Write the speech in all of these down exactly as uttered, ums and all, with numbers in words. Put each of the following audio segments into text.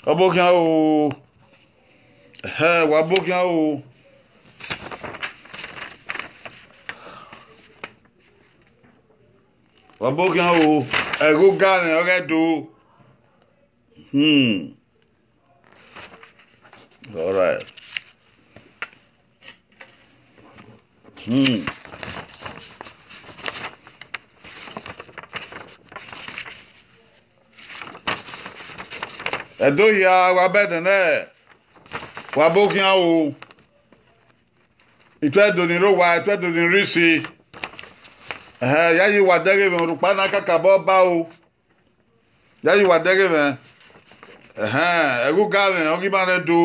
Ọ bokhian o. Hẹ, wa bokhian o. Wa bokhian o. Ẹghẹ oga mwẹ ọghe do. Hmm. All right. Hmm. Ẹdo hia, wa bẹdẹ nẹ, wa bokhian o. Ituẹdo ni rre owa, ituẹdo ni rre isi. Ẹhẹn, ya ye wa dẹghe mwẹ, orhukpa na kakabọ ba o. Ya ye wa dẹghe mwẹ. Ẹhẹn, ẹghẹ oga mwẹ, ọ ghi ma nẹ do.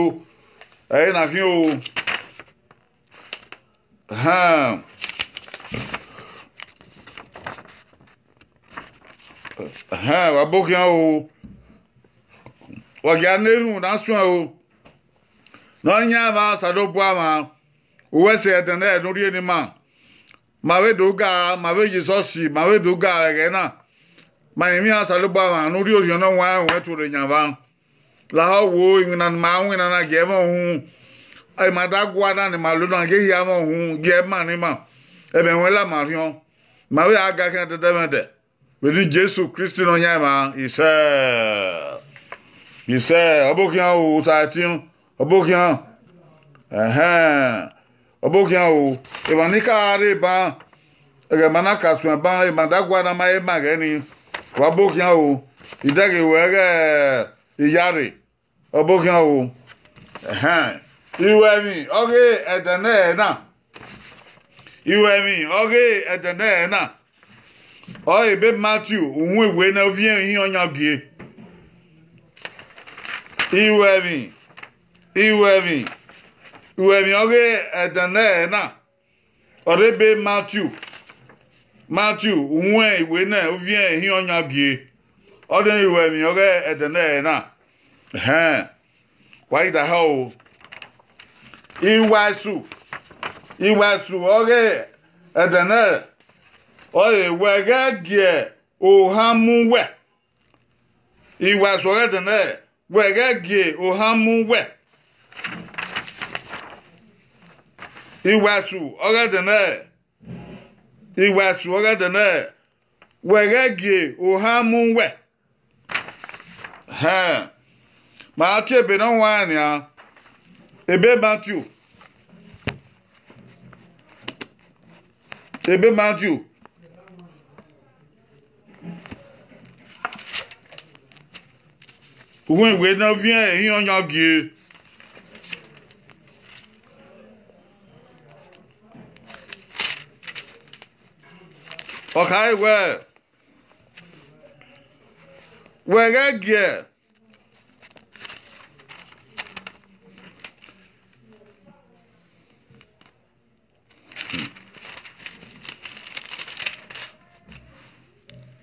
Ẹre na khian o. Ẹhẹn. Ẹhẹn, wa bokhian o. Wa gia na erhunmwu na suẹn o. Ne ọ yan mwa, Osanobua mwa. Uwẹ sẹ ẹdẹnẹrẹ ne u rhie ne ima. Ma vbe do ga, ma vbe ye esọsi, ma vbe do ga ẹghẹ na. Ma rinmwian Osanobua mwa ne u rhie Orhiọn Ne Ọ Huanrẹn ruẹn tuorre yan mwa. Lahọ wo, iwinna ne ima winna na gie ẹmwẹ uhunmwu. Ima da gua na ne ima lo na gie hia ẹmwẹ uhunmwu, gie ẹmwẹ ne ima. Ẹmwẹ ruẹn la ma rhiọn. Ma vbe a ga khian dẹdẹmwẹdẹ. Vbene Jesu Kristi ne ọ yan emwa, isẹ. Isẹ, ọ bokhian o, Osa ẹtin, ọ bokhian. Ẹhẹn, ọ bokhian o. Emwa ni ka rre ban, ẹghẹ ma na ka suẹn ban, emwa da gua na ma re ma ghẹ ni. Wa bokhian o. Idẹghe wẹ ghẹ iyare. Ọ bokhian o. Ẹhẹn. Iruẹmwi ọghe ẹdẹnẹrẹ na. Iruẹmwi ọghe ẹdẹnẹrẹ na. Ọ ebe Matiu, uhunmwu iwe ne uviẹn ihiọn yan gie. Iruẹmwi, iruẹmwi, iruẹmwi ọghe ẹdẹnẹrẹ na. Ọ rre ebe Matiu. Matiu, uhunmwu iwe ne uviẹn ihiọn yan gie. Ọ de iruẹmwi ọghe ẹdẹnẹrẹ na. Ẹhẹn. Wa ghi daha o. Iwaesu. Iwaesu ọghe ẹdẹnẹrẹ. Ọ re wẹ ghẹ gie ohan mu wẹ. Iwaesu ọghe ẹdẹnẹrẹ. Wẹ ghẹ gie ohan mu wẹ. Iwaesu ọghe ẹdẹnẹrẹ. Iwaesu ọghe ẹdẹnẹrẹ. Wẹ ghẹ gie ohan mu wẹ. Hẹn. Ma tie ebe ne ọ huanrẹn nian. Ebe Matiu. Ebe Matiu. Uhunmwu iwe ne uviẹn ihiọn yan gie. Ọ khare wẹẹ, wẹ ghẹ gie.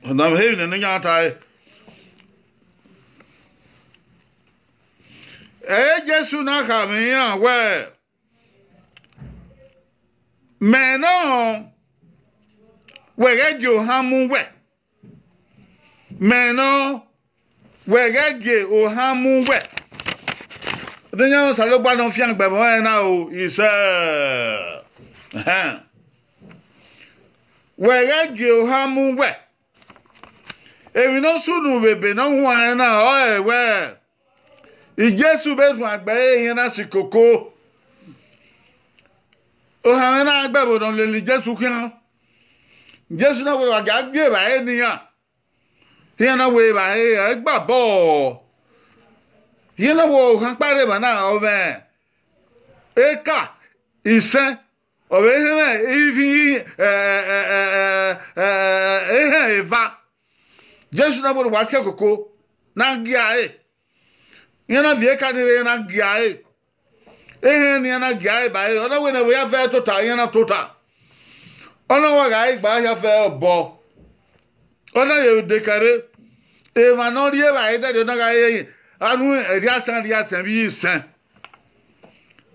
Ọna vbe emwi ne iran ta ẹe. Ẹ, Jesu na khama iran wẹẹ, mẹ nọ, wẹ ghẹ gie ohan mu wẹ. Mẹ nọ, wẹ ghẹ gie ohan mu wẹ. Ọdẹyẹnrẹn Osanobua ne ọ fiangbe ẹmwẹ ọnrẹn na o, isẹ. Ẹhẹn. Wẹ ghẹ gie ohan mu wẹ. Emwi ne ọ sunu vbe ebe ne ọ huanrẹn na ọrọre wẹẹ, Jesu vbe rhuan gbe ẹre, iran na si koko. Ohanmwẹ na gbe ẹvbo ne ọ lele Jesu khian. Jesu na wẹẹ, wa gia gie evbare ne iran. Iran na wẹẹ, evbare ẹre gba bọ. Iran na wẹẹ, ohan kpa rre emwa na, ọ mwẹ eka isẹn, ọ vbe hẹnmwẹ ivin, ẹ, ẹ, ehẹn eva. Jesu na wẹẹ, wa si koko, na gie ẹre. Iran na viọ eka ni rre, iran na gie ẹre. Ehẹn ne iran na gie ẹre ba ẹre, ọ na wẹẹ ne ẹvbo ya fẹ tota, iran na tota. Ọ na wa gha re gba ya fẹ obọ. Ọ na ye vbe dekẹre, emwa ne ọ rri evbare dẹdẹ, ọ na gha re, a ru ẹn rriasan rriasan vbe isẹn.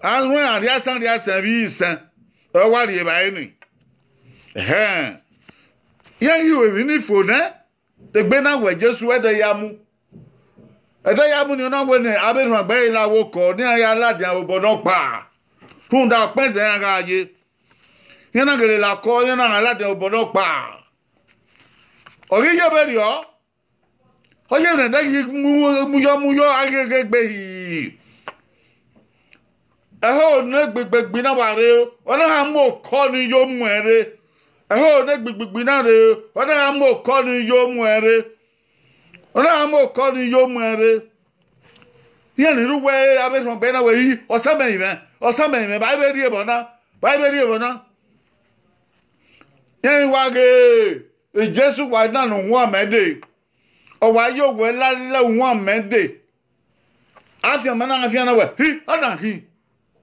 A ru ẹn rriasan rriasan vbe isẹn, ọ wa rri evbare ni. Ẹhẹn. Iran ghi ru emwi ni fo nẹ, egbe na wẹ Jesu ẹdẹ ya mu. Ẹdẹ ya mu ni ọna wẹ ne avbe erhuanegbe ẹre la vbe okọ ne iran ya ladian vbe obọ nọkpa, rhunmwuda ọkpẹn zẹ iran gha ye. Iran na gele la okọ, iran na gha ladian vbe obọ nọkpa. Ọ ghi ye vberriọ, ọ ye ne ẹdẹ ghi mu, muyọ muyọ, a ghi ghe egbe hi. Ẹho ne gbigbigbi na wa rre, ọ na gha mu okọ ni yo muẹn rre. Ẹho ne gbigbigbi na rre, ọ na gha mu okọ ni yo muẹn rre. Ọ na gha mu okọ ni yo muẹn rre. Iran ni rre uwẹ avbe erhuanegbe na wẹ, i, ọsamẹ i mwẹ, ọsamẹ i mwẹ, ba i vbe rrie vbọ na, ba i vbe rrie vbọ na. Iran wa ghe, Jesu wa na ne uhuan mẹ dee, ọ wa ye owẹ lala uhuan mẹ dee. Afianma na gha fian na wẹ, hi, ọ na hi,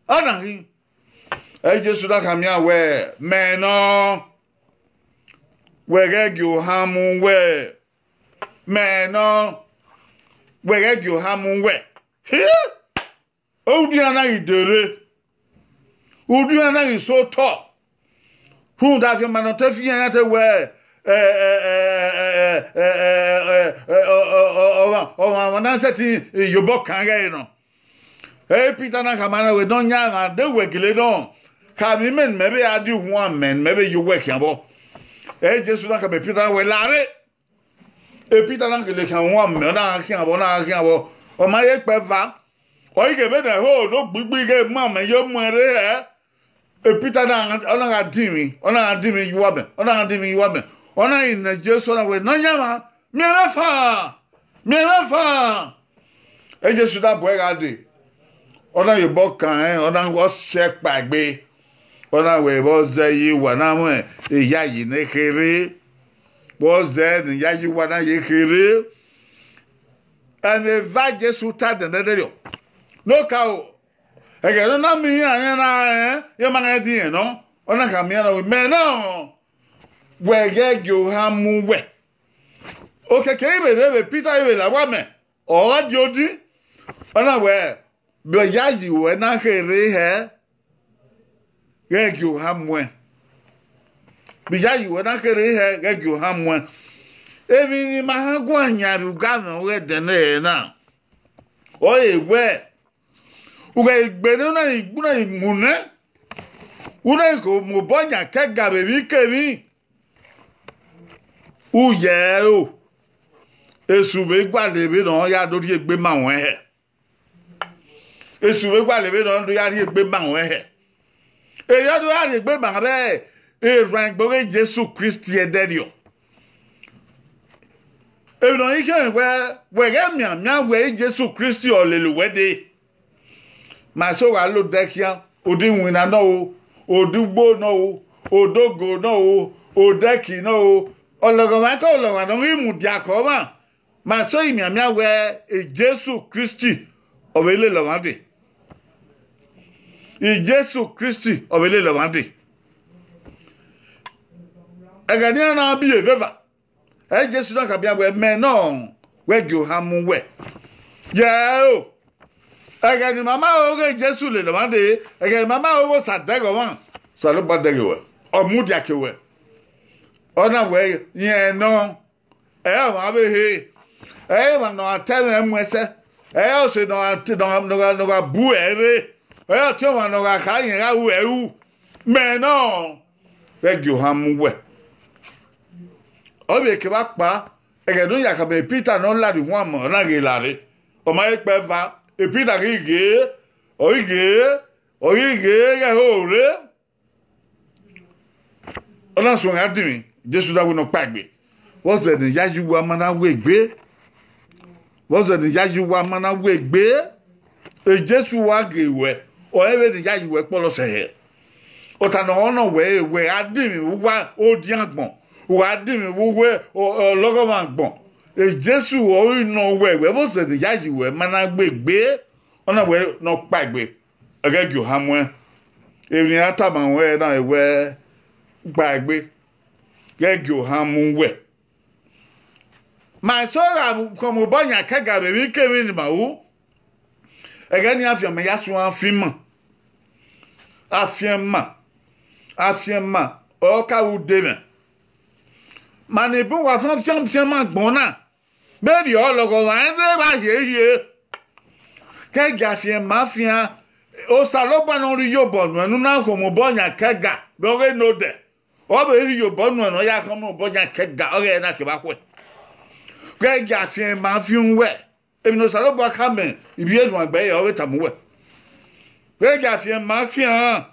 ọ na hi. Ẹ, Jesu na khama iran wẹ, mẹ nọ, wẹ ghẹ gie ohan mu wẹ, mẹ nọ, wẹ ghẹ gie ohan mu wẹ. Hi! Udu iran na ghi dee rre, udu iran na ghi sẹ otọ, rhunmwuda afianma ne ọ te fi iran, iran te wẹ, ẹ, ẹ, ẹ, ẹ, ẹ, ẹ, ẹ, ẹ, ọ, ọ, ọ, ọmwa, ọmwa, ọmwa na sẹtin ye obọ kan ighẹ ẹre nọ. Ẹ, Pita na khama na wẹ, Nọyaẹnmwa, de uwẹ gele nọ, khama imẹ ne imẹ vbe a die uhuan mẹ ne imẹ vbe ye uwẹ khian vbọ. Ẹ, Jesu na khama Pita na wẹ, lare. E Pita na gele khian uhuan mẹ, ọ na gha khian vbọ, ọ na gha khian vbọ. Ọ ma ye kpẹ eva, ọ ghi ghe vbene ẹho ne ogbigbi ghe ma mẹ ye muẹn rre hẹ. E Pita na, ọ na gha dinmwi, ọ na gha dinmwi ye uwa mẹ, ọ na gha dinmwi ye uwa mẹ. Ọ na ghi nọ Jesu, ọ na wẹ, Nọyaẹnmwa, miẹn mwẹ fan, miẹn mwẹ fan. E Jesu na bu ẹre gha dee, ọ na ye obọ kan rẹn, ọ na, ọ sẹ kpaegbe, ọ na wẹ, vbọ zẹ ye uwa na mwẹ iyayi ne kherhe, vbọ zẹ ne iyayi uwa na ye kherhe. Ẹmwẹ eva Jesu ta dẹndẹndẹrriọ, ne okaro, ẹghẹ ne ọ na miẹn iran, iran na rẹn, iran ma rẹn ẹdẹ irẹn nọ, ọ na khama iran na wẹ, mẹ nọ, wẹ ghẹ gie ohan mu wẹ. Okiekie vbe rre vbe Pita vbe la uwa mẹ, ọ gha die odi, ọ na wẹ, vbe iyayi ruẹ na kherhe hẹ, ghẹ gie ohan muẹn. Vbe iyayi ruẹ na kherhe hẹ, ghẹ gie ohan muẹn. Emwi ne ima han guan yan vbe ugamwẹ ọghe ẹdẹ nẹ na, ọre wẹ, ughẹ egbe ne u na ghi mu nẹ, u na ghi ko mu obọ yan ke ẹga vbe emwi kemwi, u yẹ ẹro, Esu vbe gualọ vbene ọ ya do rhie egbe ma ruẹn hẹ. Esu vbe gualọ vbene ọ do ya rhie egbe ma ruẹn hẹ. Erriọ do ya rhie egbe ma vbe erhuanegbe ọghe Jesu Kristi ẹdẹrriọ. Emwi ne ọ ghi khian wẹ, wẹ ghẹ mianmian wẹ Jesu Kristi ọ lele uwẹ dee. Ma sẹ wa la odẹ khian, odẹ iwinna nọ o, odẹ ugbo nọ o, odẹ ogo nọ o, odẹ ẹki nọ o, ọlọghọmwa ke ọlọghọmwa ne ọ ghi mudia ke ọmwa, ma sẹ mianmian wẹ Jesu Kristi ọ vbe lele ọmwa dee. Jesu Kristi ọ vbe lele ọmwa dee. Ẹghẹ ne iran na biẹ eveva, ẹ Jesu na khama iran wẹ, mẹ nọ, wẹ gie ohan mu wẹ. Yẹ o, ẹghẹ ne ima ma ho ghe Jesu lele ọmwa dee, ẹghẹ ne ima ma ho ghe Osa dẹghe ọmwa, Osanobua dẹghe wẹ, ọ mudia ke wẹ. Ọ na wẹ, rẹn nọ, ẹ i re ọmwa ọvbehe, ẹ i re emwa ne ọ gha ta ẹmwẹ mu ẹsẹ, ẹ i re ọse ne ọ gha te, ne ọ gha, ne ọ gha, ne ọ gha bu ẹre rre, ẹ i re ọtiọnmwa ne ọ gha kha rẹn gha ru ẹre ru, mẹ nọ, wẹ gie ohan mu wẹ. Ọ vbe kevbe akpa, ẹghẹ ne ọ ya khama Pita ne ọ la rrie uhuan mẹ, ọ na ghe la rre. Ọ ma he kpẹ eva, Pita ghi ghe, ọ ghi ghe, ọ ghi ghe ghẹ ho rre. Ọ na suẹn gha dinmwi, Jesu da wẹ ne ọ kpaegbe. Vbọzẹ ne iyayi uwa ma na wegbe? Vbọzẹ ne iyayi uwa ma na wegbe? Jesu wa ghe wẹ, ọ rẹn vbene iyayi wẹ kpọlọ sẹ hẹ. Ọta ne ọ nọ wẹ, wẹ gha dinmwi vbe uwa odian agbọn, u gha dinmwi vbe uwu ọlọghọmwa agbọn. Jesu ọre nọ wẹ, wẹ vbọzẹ ne iyayi wẹ ma na wegbe, ọ na wẹ ne ọ kpaegbe. Ghẹ gie ohan muẹn. Emwi ne a tama ruẹ na wẹ, kpaegbe, ghẹ gie ohan mu wẹ. Ma eso gha khọmọ obọ yan kẹga vbe emwikemwi ne ima ru. Ẹghẹ nii afianma ya suẹn afianma, afianma, afianma ọre ọ ka ru ude mwẹ. Ma ne bun wa fian fian fian ma gbọn na. Vberriọ ọlọghọmwa rẹn vbe vba hiehiere. Ke ẹgia fian ma fian, Osanobua ne ọ rhie iyobọ nuẹn ne u na khọmọ obọ yan ke ẹga vbe ọghe ne odẹ. Ọ vbe rhie iyobọ nuẹn ne ọ ya khọmọ obọ yan ke ẹga, ọghe ẹre na kevbe akhuẹ. Ke ẹgia fian ma fian uwẹ. Emwi ne Osanobua khama ivbi erhuanegbe ẹre, ọ vbe tama uwẹ. Ke ẹgia fian ma khian,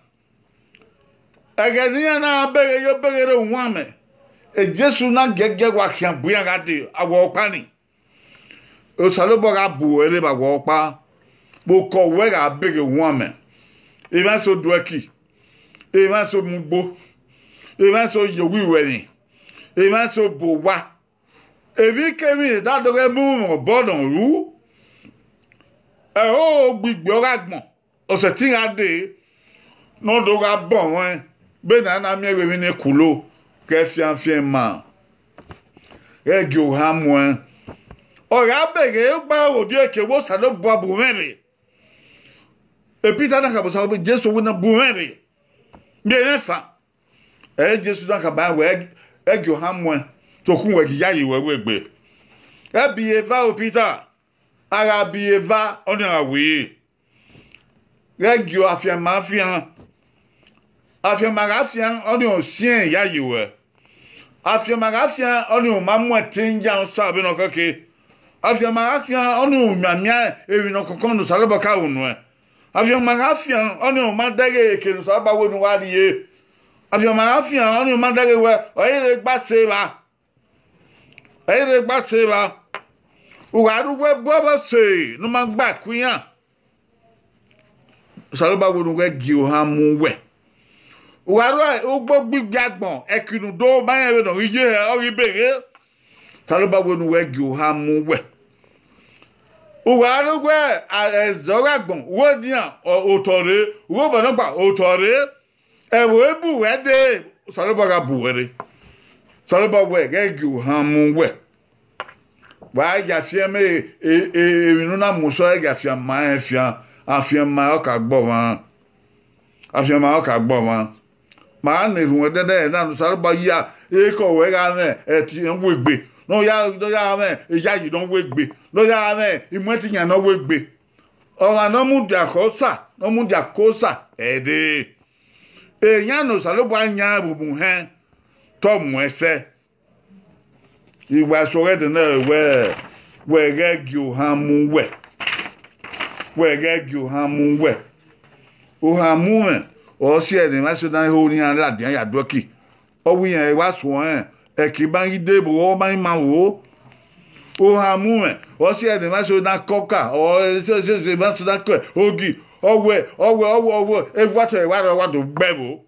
ẹghẹ ne iran na beghe yo beghe rre uwanmwẹ, Jesu na giẹgiẹ wa khian bu iran gha dee, awẹ ọkpa ni. Osanobua gha bu uwẹ rre vbe awẹ ọkpa, vbe okọ wẹ gha beghe uwanmwẹ, emwa eso duẹki, emwa eso mu ugbo, emwa eso ye owa iruẹmwi, emwa eso bu owa, emwikemwi ne da do ghẹ mu mwẹ obọ ne ọ ru, ẹho gbe igbe ọ gha gbọn, ọ sẹtin gha dee, ne ọ do gha bọ mwẹ, vbene a na miẹn vbe emwi ne kulo, ghẹ fian fian ma, ghẹ gie ohan muẹn. Ọ gha beghe gba odie ke vbe Osanobua bu mwẹ rre. E Pita na khama Osanobua, Jesu wẹ na bu mwẹ rre, miẹn mwẹ fan. Ẹre Jesu na khama wẹ, ẹ gie ohan muẹn, sokpan wẹ gie iyayi ruẹ wegbe. Ẹ biẹ eva o Pita, a gha biẹ eva ọnii a gha wẹ. Ghẹ gie afianma fian. Afianma gha fian ọnii ọ siẹn iyayi ruẹ. Afianma gha fian ọnii ọ ma mu ẹtin yan Osa vbene ọ khẹke. Afianma gha fian ọnii ọ mianmian emwi ne ọ kọnkọn ne Osanobua ka ru nuẹn. Afianma gha fian ọnii ọ ma dẹghe eke ne Osanobua wẹ ne u wa rrie. Afianma gha fian ọnii ọ ma dẹghe wẹ ọ i re gba sẹ evba. Ẹ i re gba sẹ evba, u gha rre uwu ẹbu ọvbọse ne u ma gba ku iran. Osanobua wẹ ne u ghẹ gie ohan mu uwẹ. U gha rre ugbo gbigbi agbọn, ẹki ne u do ma rẹn vbene ọ ghi ye hẹ, ọ ghi beghe. Osanobua wẹ ne u ghẹ gie ohan mu uwẹ. U gha rre uwu ẹzẹ ọghe agbọn, uwu edian, otọ rre, uwu obọ nọkpa, otọ rre. Ẹvbo ebu wẹ dee, Osanobua gha bu uwẹ rre. Osanobua wẹ ghẹ gie ohan mu uwẹ. Wa ya fian emwi ne u na mu sẹ, ghẹ gie afianma rẹn fian, afianma ọre ọ ka gbe ọmwa. Afianma ọre ọ ka gbe ọmwa. Ma gha na erhunmwu ẹdẹdẹ na ne Osanobua ya, ekhọe ruẹ gha mwẹ ẹtin wegbe, ne ọ ya, ne ọ ya mwẹ iyayi ne ọ wegbe, ne ọ ya mwẹ imuẹntin yan ne ọ wegbe. Ọmwa ne ọ mudia khẹ Osa, ne ọ mudia ke Osa, ẹ dee. Eyan ne Osanobua yan vbe ugbẹn uhẹn, te ọ muẹn sẹ. I wa suẹghẹ dee nẹ wẹ, wẹ ghẹ gie ohan mu uwẹ. Wẹ ghẹ gie ohan mu uwẹ. Ohan mu mwẹ, ọ si ẹre ne emwa eso na ho ne iran ladian ya duẹki. Ọ wẹ iran wa suẹn, ẹki ma ghi de vbo, ọ ma ghi ma vbo. Ohan mu mwẹ, ọ si ẹre ne emwa eso na ke ọka, ọ si ẹre ne emwa eso na ke ogi, ọ wẹ, ọ wẹ, ọ wẹ, ọ wẹ, evuatọ ẹre wa rre, ọ wa do gbe ẹvbo.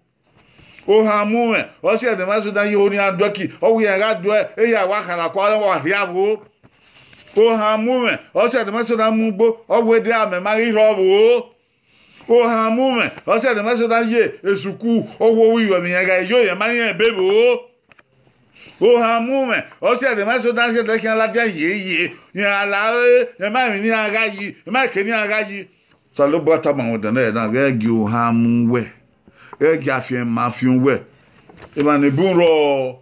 Ohan mu mwẹ, ọ si ẹre ne emwa eso na ye ho ne iran duẹki, ọ wẹ iran gha duẹ, ehia wa khara kua, ọ wa rhie vbo. Ohan mu mwẹ, ọ si ẹre ne emwa eso na mu ugbo, ọ wẹ de amẹ ma ghi rhọ vbo. Ohan mu mwẹ, ọ si ẹre ne emwa eso na ye esuku, ọ wẹ owa iruẹmwi iran gha yo, iran ma rẹn ebe vbo. Ohan mu mwẹ, ọ si ẹre ne emwa eso na si ẹre khian ladian ye ye, iran la ore, iran ma emwi ne iran gha yi, iran ma eke ne iran gha yi. Osanobua tama mwẹ dẹnẹrẹ na, ghẹ gie ohan mu uwẹ, ghẹ gie afianma fian uwẹ. Emwa ni bun rrọọ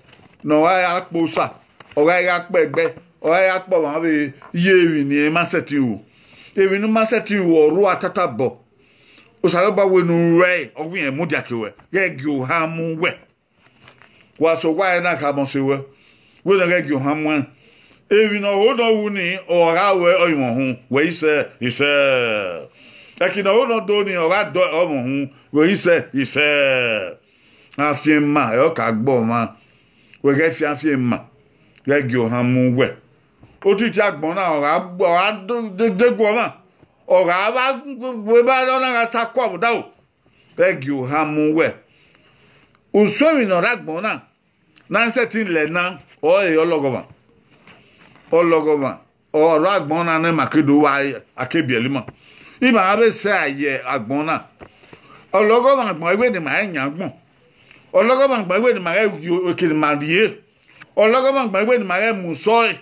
ne ọ gha ya kpe Osa, ọ gha ya kpe ẹgbẹ, ọ gha ya kpe ọmwa vbe ye emwi ne irẹn ma sẹtin ru. Emwi ne u ma sẹtin ru ọ rua tatabọ. Osanobua wẹ ne u ruẹe, ọ wẹ irẹn mudia ke ruẹ, ghẹ gie ohan mu uwẹ. Wa sẹ owa ẹre na khama ọse ruẹ, wẹ ne ọ ghẹ gie ohan muẹn. Emwi ne ọ ho ne ọ ru ni, ọ gha ruẹ ọyunmwẹ uhunmwu, wẹ i sẹ, i sẹ. Ẹki ne ọ ho ne ọ do ni, ọ gha dọ ọmwa uhunmwu, wẹ i sẹ, i sẹ. Afianma ẹre ọ ka gbe ọmwa, wẹ ghẹ fian afianma, ghẹ gie ohan mu uwẹ. Otiti agbọn na, ọ gha, ọ gha de, de, de gu ọmwa, ọ gha vba, vbe ba ọ na gha sa kua vbe odaro. Ghẹ gie ohan mu uwẹ. Usun emwi ne ọ rre agbọn na, ne a sẹtin lẹ na, ọrọre ọlọghọmwa. Ọlọghọmwa, ọ rre agbọn na ne ma ke do vba a ke biẹlẹ ima. Ima vbe sẹ a ye agbọn na. Ọlọghọmwa agbọn i wẹ ne ima rẹn yan agbọn. Ọlọghọmwa agbọn i wẹ ne ima rẹn eke ne ima rrie. Ọlọghọmwa agbọn i wẹ ne ima rẹn mu sọe.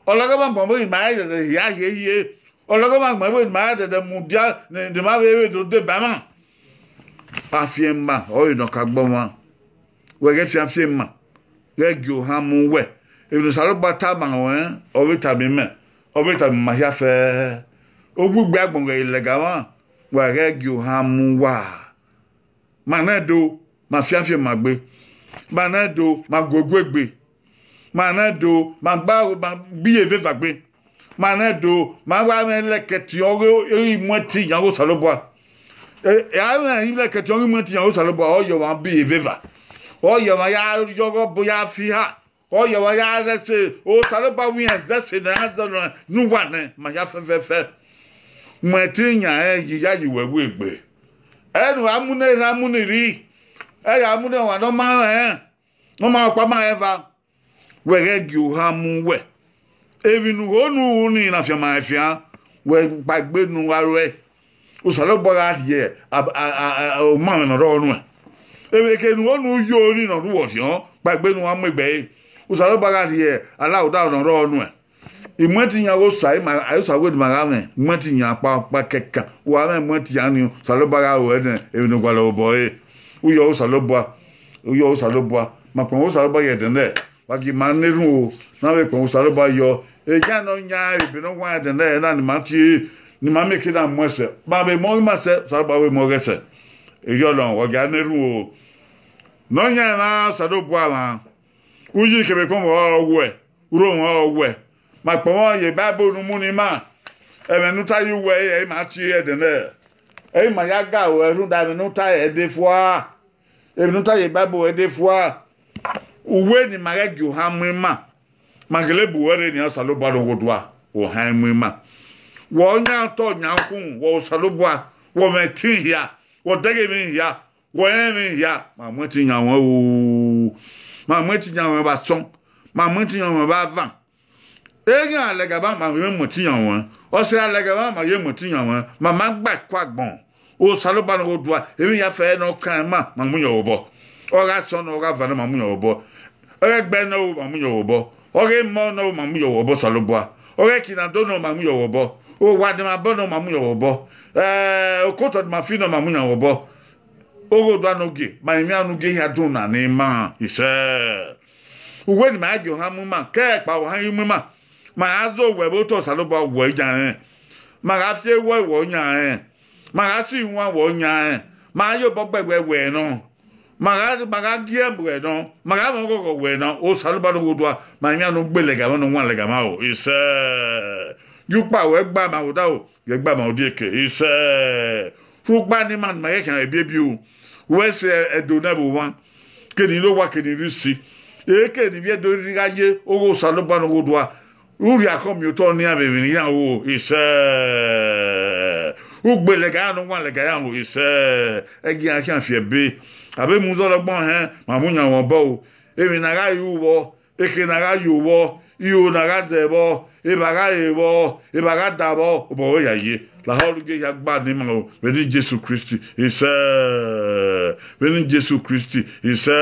Ọlọghọmwa agbọn i wẹ ne ima rẹn dẹdẹ hia hie hie. Ọlọghọmwa agbọn i wẹ ne ima rẹn dẹdẹ mudia ne, ne ima vbe, vbe do deba ẹmwẹ. Afianma ọrọre ne ọ ka gbe ọmwa. Wẹ ghẹ fian afianma, ghẹ gie ohan mu uwẹ. Emwi ne Osanobua tama ruẹn, ọ vbe tama imẹ, ọ vbe tama ima hia fẹẹrẹ. Ugbugbe agbọn ghẹ i lẹga mwa, wa ghẹ gie ohan mu uwa. Ma nẹ do, ma fianfian ma gbe. Ma nẹ do, ma guegue gbe. Ma nẹ do, ma gba, ma gbe iye eveva gbe. Ma nẹ do, ma wa mwẹ lẹkẹtiọn ọghe, ọghe imuẹntiyan ọghe Osanobua. E, e, a mwẹ lẹkẹtiọn ọghe imuẹntiyan ọghe Osanobua, ọ yọ ọmwa bi eveva. Ọ yọ ọmwa ya yọ ọghe ọbo ya fi ha. Ọ yọ ọmwa ya zẹ ẹse, Osanobua wẹ iran zẹ ẹse ne a zọ ne uwa nẹ, ma hia fẹfẹfẹ. Imuẹntiyan rẹn ye ya ye uwẹ wegbe. Ẹre ne a mu ne erha mu ne rri, ẹre a mu ne ọmwa ne ọ ma rẹn, ne ọ ma ọkpa ma rẹn eva. Wẹ ghẹ gie ohan mu wẹ. Emwi ne u ho ne u ru ni na fian ma rẹn fian, wẹ kpaegbe ne u gha ruẹ. Osanobua gha rhie a, a, a, a, ọmamwẹ ne ọ rrọọ nuẹn. Emwi ke ne u ho ne u yo ni ne ọ rhu uwẹ orhiọn, kpaegbe ne u gha mu egbe ẹre. Osanobua gha rhie alauda ne ọ rrọọ nuẹn. Imuẹntiyan ọghe Osa, ima, Osa wẹ ne ima gha mwẹ imuẹntiyan ọkpa ọkpa kẹkan. Wa mwẹ imuẹntiyan ni, Osanobua gha ru ẹre nẹ, emwi ne u gualọ vbe obọ ẹre. U yọ Osanobua, u yọ Osanobua, ma kpọnmwẹ Osanobua ye ẹdẹ nẹ, wa gie ima na erhunmwu o, ne a vbe kpọnmwẹ Osanobua yọ. Eya ne ọ yan ebe ne ọ wa ẹdẹ nẹ na ne ima tie, ne ima mieke na mu ẹsẹ, ma vbe mu ọghe ima sẹ, Osanobua vbe mu ọghe sẹ. Erriọ nọ, wa gie a na erhunmwu o. Ne ọ yan emwa Osanobua mwa, uyi kevbe ekpọnmwẹ ọ wẹ, urhomwẹ ọ wẹ. Ma kpọnmwẹ ye Baibol ne u mu ne ima, ẹmwẹ ne u ta ye uwẹ ẹre, ẹ i ma tie ẹdẹ nẹ, ẹ i ma ya ga ruẹ rhunmwuda ẹmwẹ ne u ta ẹre de fua. Emwi ne u ta ye Baibol ẹre de fua. Uwẹ ne ima ghẹ gie ohan mu ima, ma gele bu uwẹ rre nian, Osanobua ne ọ ghe odua, ohan i mu ima. Wẹ ọ yan otọ yan ukhunmwu, wẹ Osanobua, wẹ ọ mwẹ ẹtin hia, wẹ ọ dẹghe emwi hia, wẹ ọ rẹn emwi hia, ma mu ẹtin yan ruẹn o. Ma mu ẹtin yan ruẹn vbe asọn, ma mu ẹtin yan ruẹn vbe avan. Eghan lẹga mwa, ma vbe mu ẹtin yan ruẹn. Ọ sẹ lẹga mwa, ma ye mu ẹtin yan ruẹn. Ma ma gba ẹko agbọn. Osanobua ne ọ ghe odua, emwi hia fẹẹrẹ ne ọ kan ima, ma mu yan vbe obọ. Ọ gha asọn nọ, ọ gha avan nọ, ma mu yan vbe obọ. Ọ ghe ẹgbẹe nọ, ma mu yan vbe obọ. Ọ ghe emọ nọ, ma mu yan vbe obọ, Osanobua. Ọ ghe ekinando nọ, ma mu yan vbe obọ. Owa ne ima bọ nọ, ma mu yan vbe obọ. Eh, okotọ ne ima fi nọ, ma mu yan vbe obọ. Oghe odua ne ogie, ma emwi ne ogie hia dun na ne ima, isẹ. Uwẹ ne ima gie ohan mu ima, ke ẹkpa ohan ghi mu ima. Ma gha zẹ owẹ vbe otọ Osanobua wẹ yan rẹn. Ma gha fi ewọ wẹ yan rẹn. Ma gha si iwan wẹ yan rẹn. Ma gha ye obọ gbe wẹ wẹ nọ. Ma gha, ma gha gie ẹmwẹ nọ. Ma gha mwẹ ọghọghọ wẹ nọ. Osanobua ne ọ ghe odua, ma emwi ne ọ gbe lẹga mwa, ne ọ wan lẹga mwa o. Isẹ. Ye ukpa wẹ gba ma vbe odaro. Vbe gba ma odieke, isẹ. Rhugba ne ima ne ima ghẹ khian ebiebi o. Wẹ sẹ ẹdẹ ne ẹvbo mwa, kene ne owa kene rhisi, eke ne ivbi Ẹdo rhirhi gha ye, oghe Osanobua ne ọ ghe odua, u rhie akhọn miẹn otọ ne iran vbe emwi ne iran ru o, isẹ. U gbe lẹga iran ne u wan lẹga iran ru, isẹ. Ẹgie iran khian fi ẹbe. A vbe mu zẹ ọgbọn hẹn, ma mu yan mwẹ obọ o. Emwi ne a gha ru vbọ, Eke ne a gha yo vbọ, iro ne a gha zẹ vbọ, evba gha re vbọ, evba gha da vbọ, obọ wẹ ya ye. Lahọ rhughe hia gba ne ima o, vbe eni Jesu Kristi, isẹ. Vbe eni Jesu Kristi, isẹ.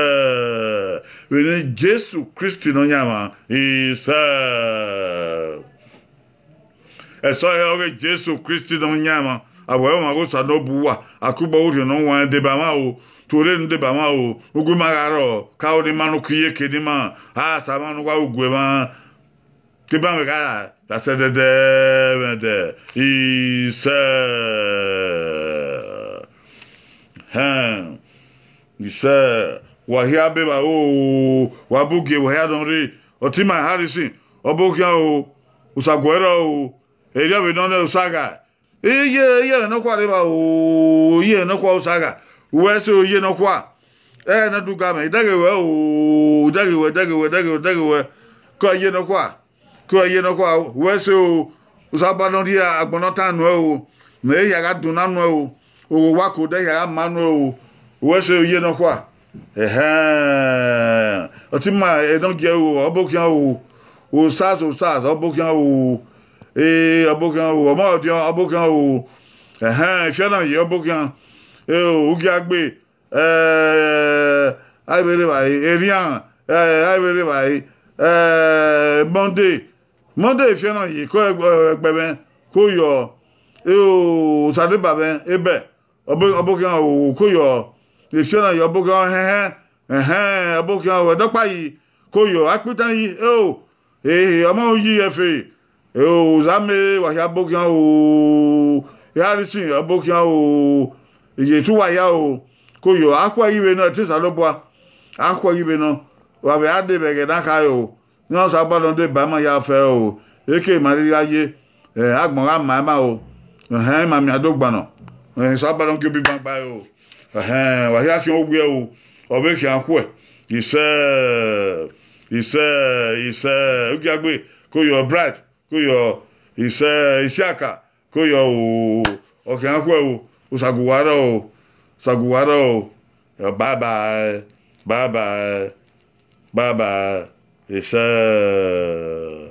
Vbe eni Jesu Kristi Nọyaẹnmwa, isẹ. Ẹsọhẹ ọghe Jesu Kristi Nọyaẹnmwa, a wẹ ọmwa ghe Osanobua, akugbo orhiọn ne ọ wan deba mwa o, tuorre ne deba mwa o, ugu ima gha rrọọ, ka ro ne ima ne uki ye eke ne ima, a sa mwa ne uwa ugue mwa, te ima mwẹ gha ra, da sẹ ẹdẹdẹ vbe ẹdẹ, isẹ. Hẹn, isẹ, wa hia be vba o, wa bu gie wa hia nọ rre, ọtẹn ima Harrison, ọbokhian o, Osaguẹrọ o, erriọ vbe nọ nẹ Osagha, iye, iye nọkhua rre evba o, iye nọkhua Osagha, wẹ sẹ iye nọkhua, ẹ ne a du ga mẹ, idẹghe wẹ o, idẹghe wẹ, idẹghe wẹ, idẹghe wẹ, idẹghe wẹ, kọ iye nọkhua, kọ iye nọkhua, wẹ sẹ o, Osanobua ne ọ rhie agbọn ne ọ tan nuẹn o, ne ehia gha dun na nuẹn o, owa ko odẹ hia gha ma nuẹn o, wẹ sẹ iye nọkhua. Ẹhẹn, ọtẹn ima Enọgie o, ọbokhian o, Osas, Osas, ọbokhian o, ee, ọbokhian o, ọmọ ọdiọn, ọbokhian o, ẹhẹn, Ifianaye, ọbokhian, ee, Ugiagbe, ee, a i vbe rre evbare, Erian, ee, a i vbe rre evbare, ee, Monday, Monday Ifianaye, ko ẹgbẹmwẹ, ko yọ, ee, Osadeba mwẹ, Ebẹ, ọbokhian o, ko yọ, Ifianaye, ọbokhian, ẹhẹn, ẹhẹn, ọbokhian o, Ẹdọkpa yi, Koyọ, akpitan yi, eo, ehe, ọmọ yi ẹfe, eo, Uzame, wa hia bokhian o, Harrison, ọ bokhian o, Iyetu wa hia o, koyọ, akhuẹ ghi vbe nọ, ẹtin Osanobua, akhuẹ ghi vbe nọ, wa vbe a de vbe ẹghẹ na khare o, ne Osanobua nọ deba ima hia fẹ o, eke ma rhirhi gha ye, eh, agbọn gha ma ima o, ẹhẹn, ima miẹn adogbanọ, eh, Osanobua nọ gie obi ban gba ẹre o. Ẹhẹn, wa hia khian owiẹ o, ọ vbe khian khuẹ. Isẹ, isẹ, isẹ, Ugiagbe, koyọ Bright, koyọ isẹ, Isiaka, koyọ o, ọ khian khuẹ o, Osaguwa rrọọ o, Osaguwa rrọọ o, bye bye, bye bye, bye bye, isẹ.